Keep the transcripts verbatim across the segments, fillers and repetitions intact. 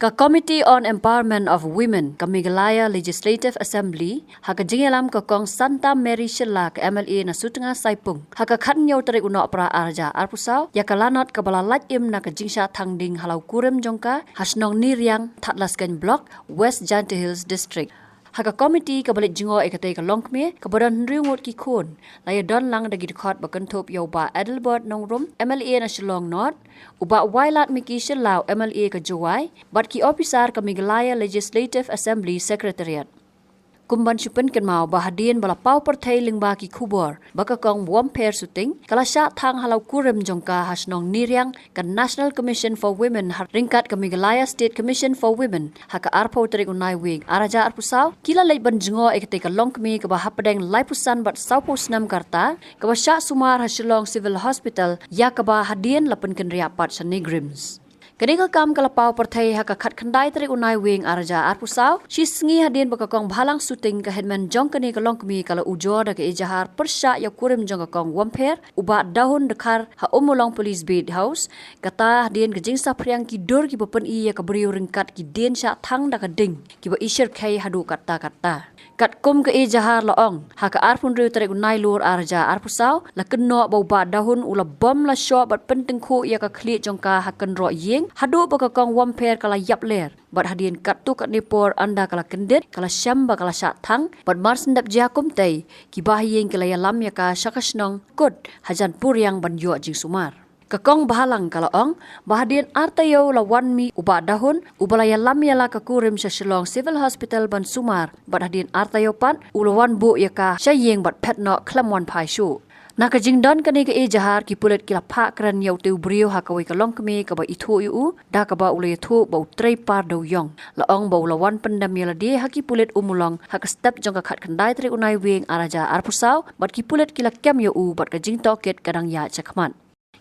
Ka Committee on Empowerment of Women ka Meghalaya Legislative Assembly, ha ka jingïalam ka Kong Santa Mary Shylla ka M L A na Sutnga Saipung, ha ka khatnïew tarik u Nohprah arhajar arphew saw, ïa ka lanot kaba la lait im na ka jingshah thang ding ha la u kurim jong ka, ha shnong Niriang, Thadlaskein Block, West Jaintia Hills District. Ha ka komiti kaba leit jngoh ïa katei ka longkmie, kaba don hynriew ngut ki khun, la ïadon lang da ki dkhot ba kynthup ïa u Bah Adelbert Nongrum, M L A na Shillong North, u Bah Wailadmiki Shylla, M L A ka Jowai, bad ki ophisar ka Meghalaya Legislative Assembly Secretariat. Kum ban shu pynkynmaw ba hadien ba la paw pyrthei lyngba ki khubor ba ka Kong Wompher Suting ka la shah thang ha la u kurim jong ka ha shnong Niriang, ka National Commission for Women ha ryngkat ka Meghalaya State Commission for Women, ha ka arphew tarik u Naiwieng arhajar arphew saw, ki la leit ban jngoh ïa katei ka longkmie kaba hapdeng laiphew san bad sawphew snem ka rta, kaba shah sumar ha Shillong Civil Hospital, ïa kaba hadien la pynkynriah pat sha NEIGRIHMS. Kane ka kam ka la paw pyrthei ha ka khatkhyndai tarik u Naiwieng arhajar arphew saw, shi sngi hadien ba ka Kong Bhalang Suting, ka headman jong kane ka longkmie, ka la ujor da ka ejahar pyrshah ïa u kurim jong ka Kong Wompher, u Bah Dahun Dkhar, ha Ummulong Police Beat House, kata hadien ka jingsaphriang ki dur kiba pyni ïa ka briew ryngkat ki dien shah thang da ka ding, kiba i shyrkhei haduh katta katta. Katkum ka ejahar la ong, ha ka arphew hynriew tarik u Nailur arhajar arphew saw, la kynnoh ba u Bah Dahun u la bom la shoh bad pyntyngkhuh ïa ka khlieh jong ka ha kynroh ïing, haduh ba ka Kong Wompher ka la ïap ler. Bad hadien katto katne por ynda ka la kyndit, ka la shem ba ka la shah thang, bad mar shen dep jia kumtei, ki bahaïing ki la ïalam ïa ka sha ka shnong Kut, hajan puriang ban ïoh jingsumar. Ka Kong Bhalang ka la ong ba hadien artaïew la wan mih u Bah Dahun, uba la ïalam ïa la ka kurim sha Shillong Civil Hospital ban sumar, bad hadien artaïew pat u la wan buh ïa ka sha ïing bad phet noh khlem wan phai shuh. Na ka jingdon kane ka ejahar, ki pulit ki la phah kren ïa utei u briew ha kawei ka longkmie kaba ithuh ïa u, da kaba u la ïathuh ba u trei par dewïong. La ong ba u la wan pyndem ïa lade ha ki pulit Ummulong ha ka step jong ka khatkhyndai tarik u Naiwieng arhajar arphew saw, bad ki pulit ki la kem ïa u bad ka jingtohkit ka dang ïaid shakhmat.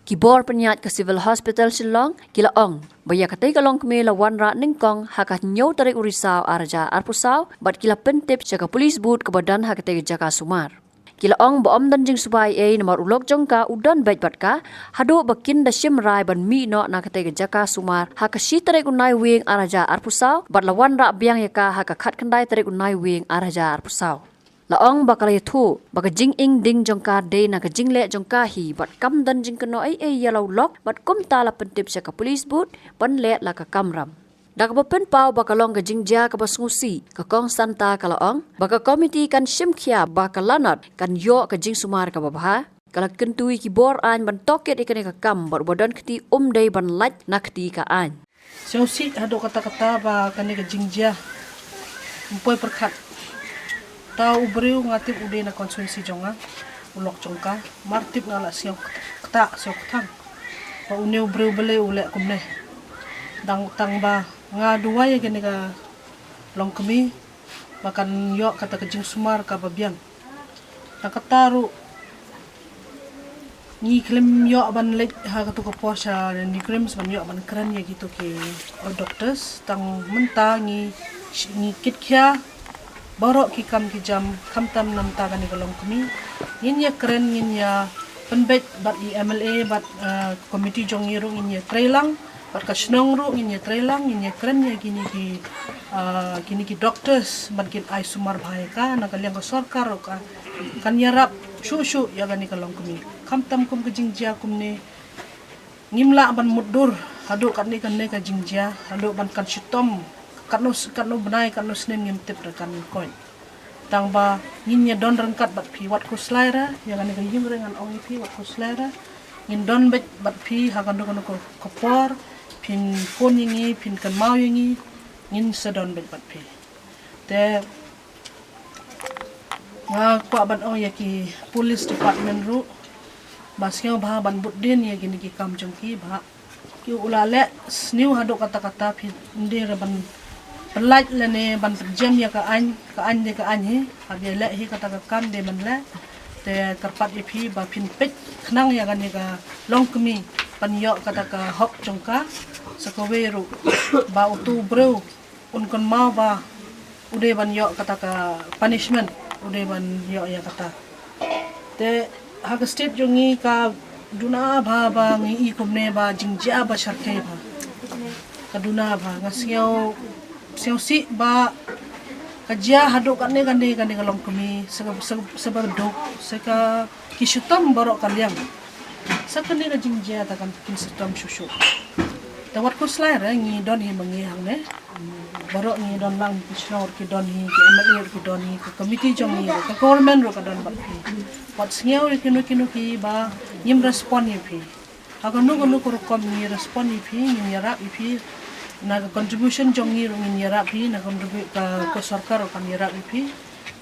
Ki bor pynïaid ka Civil Hospital Shillong ki la ong ba ïa katei ka longkmie la wanrah nyngkong ha ka hynñiew tarik u Risaw arhajar arphew saw, bad ki la pyntip sha ka police booth kaba don ha katei ka jaka sumar. Ki la ong ba ym don jingsuba ei ei namar u lok jong ka u don beit bad ka, haduh ba kin da shim rai ban mih noh na katei ka jaka sumar ha ka shi tarik u Naiwieng arhajar arphew saw, bad la wanrah biang ïa ka ha ka khatkhyndai tarik u Naiwieng arhajar arphew saw. La ong ba ka la ïathuh ba ka jinging ding jong ka dei na ka jingleh jong ka hi, bad kam don jingkynnoh ei ei ïa la u lok, bad kumta la pyntip sha ka police booth ban leh la ka kamram. Da kaba pynpaw ba ka long ka jingjia kaba sngewsih, ka Kong Santa ka la ong ba ka komiti kan shim khia ba ka lanot kan ïoh ka jingsumar kaba bha. Ka la kyntu ïa ki bor aiñ ban tohkit ïa kane ka kam, bad uba don kti um dei ban lait na kti ka aiñ. Sngewsih haduh katta katta ba kane ka jingjia ym poi pyrkhat. Uta u briew nga tip u dei na constituency jong nga, u lok jong ka. Mar tip nga la sngew kata, sngew kthang ba une u briew balei u leh kumne. Tang, tang ba nga duwai ïa kane ka longkmie ba kan ïoh kata ka jingsumar kaba biang. Tang kata ruh ngi khlem ïoh ban leit ha kato ka por sha NEIGRIHMS ban ïoh ban kren ïa kito ki, uh, doctors. Tang mynta ngi, ngi kit khia baroh ki kam ki jam, khamtam namar kane ka longkmie. Ngin ïa kren, ngin ïa pynbeit bad i M L A bad, uh, komiti jong ngi ruh ngin ïa trei lang. Bad ka shnong ruh ngin ïa trei lang, ngin ïa kren ïa kine ki, ah, kine ki doctors ban kin ai sumar bha ïa ka, na ka liang ka sorkar ruh ka kan ïarap shuh shuh ïa kane ka longkmie. Khamtam kum ka jingjia kumne, ngim lah ban mutdur haduh katne katne ka jingjia, haduh ban kan shitom, katno s-, katno bnai, katno snem ngim tip re kan koit. Tang ba ngin ïa don ryngkat bad phi, wat khuslai re, ïa kane ka ïing re ngan ong ïa phi, wat khuslai re. Ngin don beit bad phi ha kano kano ka, ka por, phin phone ïa ngi, phin kynmaw ïa ngi, ngin sa don beit bad phi. Te nga kwah ban ong ïa ki police department ruh ba sngewbha ban bud dien ïa kine ki kam jong ki ba ki u la leh sniew haduh katta katta, phi ym dei re ban pynlait lane ban pynjem ïa ka aiñ, ka aiñ dei ka aiñ hi, haba ïaleh hi kata ka kam dei ban leh. Te kyrpad ïa phi ba phin peit khnang ïa kane ka longkmie ban ïoh kata ka hok jong ka, sa kawei ruh ba uto u briew un kynmaw ba u dei ban ïoh kata ka punishment, u dei ban ïoh ïa kata. Te ha ka state jong ngi ka duna bha ba ngi i kumne ba jingjia ba shyrkhei bha. Ka duna ba nga sngew, sngew sih ba ka jia haduh kane kane kane ka longkmie, sa ka, sa, sa ba duk, sa ka ki shitom baroh ka liang. Sa kane ka jingjia ta kan kin shitom shuh shuh. Ta wat khuslai re ngi don hi ma ngi hangne. Baroh ngi don lang ki shnong ki don hi, ki M L A ki don hi, ka committee jong ngi, ka government ruh ka don bad phi. Wat sngew ïa kino kino ki ba ngim respond ïa phi. Ha kano kano ka rukom ngi respond ïa phi, ngin ïarap ïa phi. Na ka contribution jong ngi ruh ngin ïarap phi, na contribu-, ka, ka sorkar ruh kan ïarap ïa phi.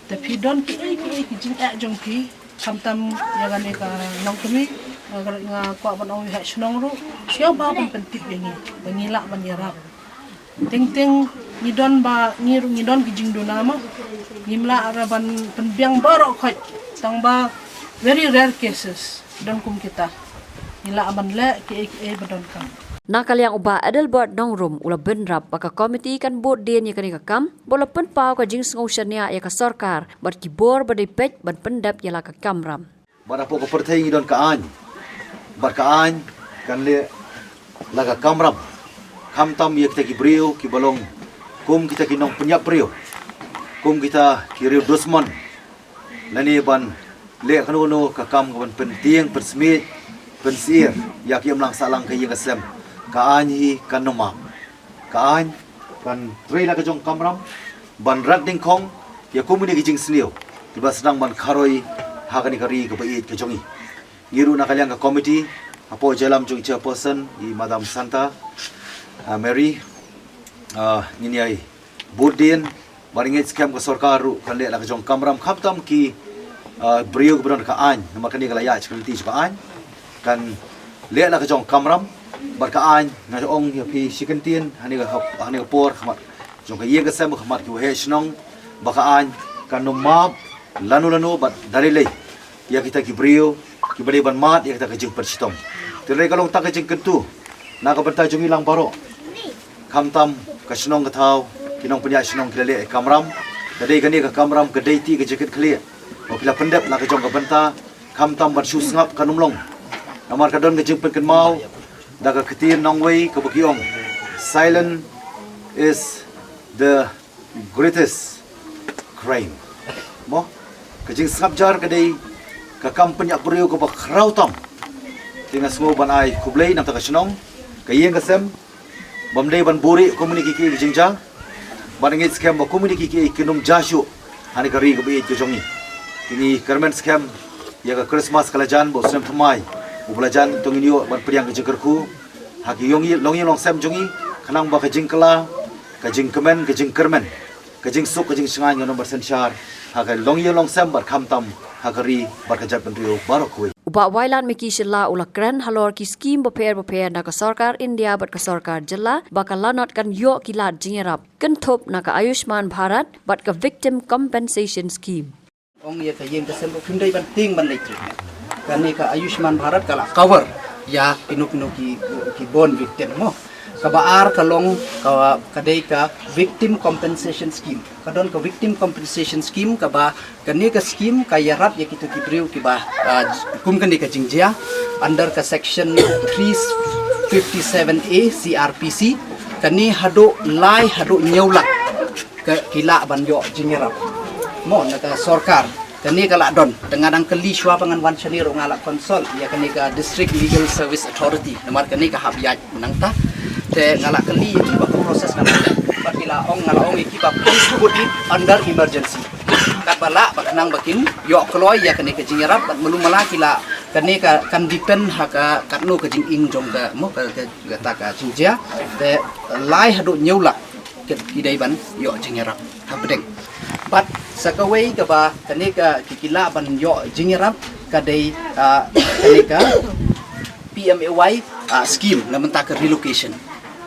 Te phi don kiei kiei ki jingeh jong phi, khamtam ïa kane ka longkmie, nga, nga kwah ban ong ïa heh shnong ruh, sngewbha ban pyntip ïa ngi, ba ngi lah ban ïarap. Teng teng ngi don ba, ngi ruh ngi don ki jingduna mo. Ngim lah ruh ban pynbiang baroh khoit, tang ba very rare cases don kum kita. Ngi lah ban leh kiei kiei ba donkam. Na ka liang u Bah Adelbert Nongrum u la bynrap ba ka komiti kan bud dien ïa kane ka kam, bad u la pynpaw ka jingsngew shaniah ïa ka sorkar bad ki bor ba dei peit ban pyndep ïa la ka kamram. Bad hapoh ka pyrthei ngi don ka aiñ. Bad ka aiñ kan leh la ka kamram. Khamtam ïa kita ki briew kiba long kum kita ki nongpynïap briew, kum kita ki riew dusmon, lane ban leh kano kano ka kam kaban pyntieng, pynsmiej, pynsyier ïa ki imlang sahlang ka ïing ka sem, ka aiñ hi kan ym map. Ka aiñ kan trei la ka jong kamram ban rat dyngkhong ïa kum kine ki jingsniew kiba sdang ban kharoi ha kane ka ri kaba ïeit ka jong ngi. Ngi ruh na ka liang ka komiti, hapoh jingïalam jong i chairperson i Madam Santa, ah, Mary, ah, ngin ïai bud dien, bad ngeit skhem ka sorkar ruh kan leh la ka jong kamram khamtam ki, ah, briew kiba don ka aiñ, namar kane ka la ïaid sha ka lynti jong ka aiñ, kan leh la ka jong kamram, bad ka aiñ nga ong ïa phi shi kyntien, ha kane ka hap, ha kane ka por, khmat jong ka ïing ka sem, khmat ki heh shnong, ba ka aiñ kan ym map lano lano bad da lei lei ïa kita ki briew kiba dei ban mad ïa kita ka jingpynshitom. Te dei ka long tang ka jingkyntu na ka bynta jong ngi lang baroh. Khamtam ka shnong ka thaw, ki nongpynïaid shnong ki la leh kamram. Ka dei kane ka kamram ka dei ti ka jingkitkhlieh. Ba phi la pyndep la ka jong ka bynta, khamtam ban shu sngap kan ym long. Namar ka don ka jingpynkynmaw da ka ktien nongwei kaba ki ong, "Silence is the greatest crime." Mo, ka jingsngap jar ka dei ka kam pynïap briew kaba khraw tam. Te nga sngew ban ai khublei na ka bynta ka shnong, ka ïing ka sem, bym dei ban buhrieh kum kine ki, ki jingjia. Bad ngeit skhem ba kum kine ki, ki kin ym jia shuh ha kane ka ri kaba ïeit ka jong ngi. Te ngi kyrmen skhem ïa ka Christmas ka la jan, bad u snem thymmai uba la jan, to ngin ïoh ban pdiang ka jingkyrkhu ha ki ïong, longïing longsem jong ngi, khnang ba ka jingkylla, ka jingkmen, ka jingkyrmen, ka jingsuk, ka jingshngaiñ kan ym bad synshar ha ka longïing longsem bad khamtam ha ka ri bad ka jaitbynriew baroh kawei. U Bah Wailadmiki Shylla u la kren halor ki skhim bapher bapher na ka sorkar India bad ka sorkar jylla ba ka lanot kan ïoh ki lad jingïarap, kynthup na ka Ayushman Bharat bad ka Victim Compensation Scheme. Ong ïa ka ïing ka sem ruh kim dei ban tieng ban leit treatment. Kane ka Ayushman Bharat ka la cover ïa kino kino ki, ki born victim mo. Kaba ar ka long ka, ka dei ka Victim Compensation Scheme. Ka don ka Victim Compensation Scheme kaba kane ka scheme ka ïarap ïa kito ki briew kiba, ah, kum kane ka jingjia under ka section three fifty-seven A C R P C. Kane haduh lai haduh hynñiew lak ka ki lah ban ïoh jingïarap mo na ka sorkar. Kane ka lah don, te nga dang kylli shuwa ba ngan wan shane ruh nga lah consult ïa kane ka District Legal Service Authority, namar kane ka hap ïaid nangta. Te nga lah kylli ïa ki ba ka process nangta. Bad ki la ong, nga la ong ïa ki ba please put it under emergency. Katba lah ba khnang ba kin ïoh kloi ïa kane ka jingïarap, bad malu mala ki la, kane ka kan depend ha ka katno ka jingim jong ka mo ka, ka, kata ka jingjia. Te lai haduh hynñiew lak ki, ki dei ban ïoh jingïarap hapdeng. Bad sa kawei kaba kane ka ki, ki lah ban ïoh jingïarap ka dei, ah, kane ka P M A Y, ah, scheme na bynta ka relocation.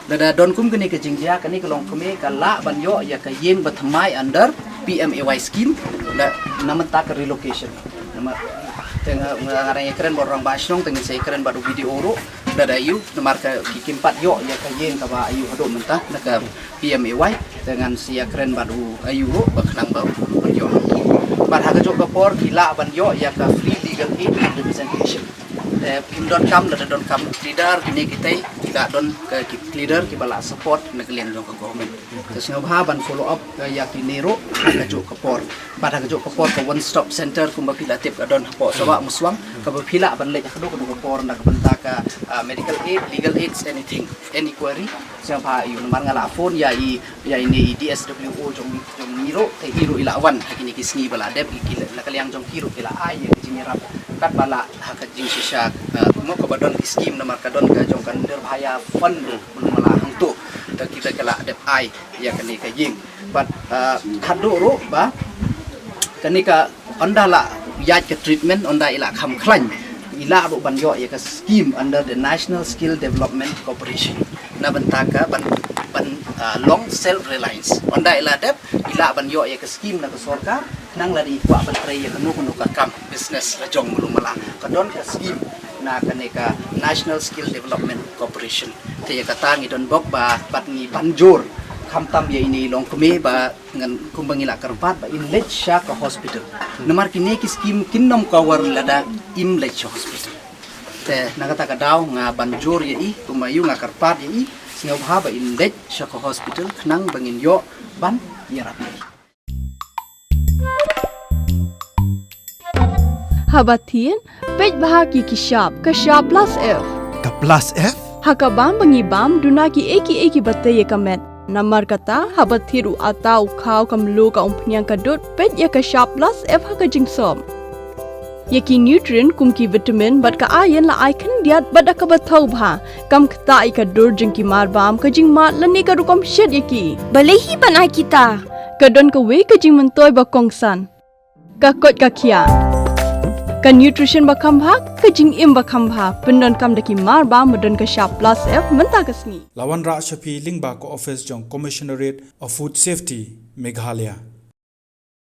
Lada don kum kane ka jingjia, kane ka longkmie ka lah ban ïoh ïa ka ïing ba thymmai under P M A Y scheme na, na bynta ka relocation. Namar te nga, nga, nga dang ïakren bad u rangbah shnong, te ngin sa ïakren bad u B D O ruh. Lada ïoh, namar ka ki kim pat ïoh ïa ka ïing kaba ïoh haduh mynta na ka P M A Y, te ngan sa ïakren bad u ïoh ruh ba khnang ba u ïoh. Bad ha kajuh ka por ki lah ban ïoh ïa ka free legal aid and representation. Te kim donkam, lada donkam pleader kine kitei, Ka don ka ki leader kiba la support na ka liang jong ka government. Te sngewbha ban follow up ka ïa kine ruh ha kajuh ka por. Bad ha kajuh ka por ka one stop center kumba phi la tip ka don hapoh Sabah Muswang, kaba phi lah ban leit ha kajuh kajuh ka por na ka bynta ka, ah, medical aid, legal aids, anything, any query. Sngewbha ïa u, namar nga la phone ïa i, ïa ine i D S W O jong, jong ngi ruh, te i ruh i la wan ha kine ki sngi ba la dep, i ki la, na ka liang jong ki ruh ki la ai ïa ka jingïarap katba lah ha ka jingshisha, ah, mo kaba don ki skim, namar ka don ka jong ka Nirbhaya Fund ruh, mala hangto. Te kita ki la dep ai ïa kane ka ïing. Bad, ah, khadduh ruh ba kane ka ynda la ïaid ka treatment, ynda i la kham khlaiñ, i lah ruh ban ïoh ïa ka scheme under the National Skill Development Corporation na bynta ka ban, ban, ah, long self reliance. Ynda i la dep, i lah ban ïoh ïa ka scheme na ka sorkar, nang lada i kwah ban trei ïa kano kano ka kam business la jong mulu mala. Ka don ka scheme na kane ka National Skill Development Corporation. Te ïa kata ngi don bok ba, bad ngi ban jur, khamtam ïa ine i longkmie ba ngan kumba ngi la kyrpad ba in leit sha ka hospital. Namar kine ki scheme kin nym cover lada im leit sha hospital. Te na kata ka daw nga ban jur ïa i, kumba ïa u nga kyrpad ïa i, sngewbha ba in leit sha ka hospital khnang ba ngin ïoh ban ïarap ïa i. Haba thied, peit bha ki ki shap, ka shap plus F. Ka plus F? Ha ka bam ba ngi bam, duna ki ei ki ei kiba tei ïa ka met. Namar kata, haba thied u atta u khaw ka mluh ka umphniang ka dud, peit ïa ka shap plus F ha ka jingsop. Ïa ki nutrient kum ki vitamin bad ka iron la ai khyndiat bad da kaba thaw bha. Kam ktah ïa ka dur jong ki mar bam, ka jingmad lane ka rukom shet ïa ki. Balei hi ban ai kita? Ka don kawei ka jingmyntoi ba kongsan. Ka koit ka khiah. Ka nutrition ba kham bha, ka jingim ba kham bha. Pyndonkam da ki mar bam ba don ka shap plus F mynta ka sngi. La wanrah sha phi lyngba ka office jong Commissionerate of Food Safety, Meghalaya.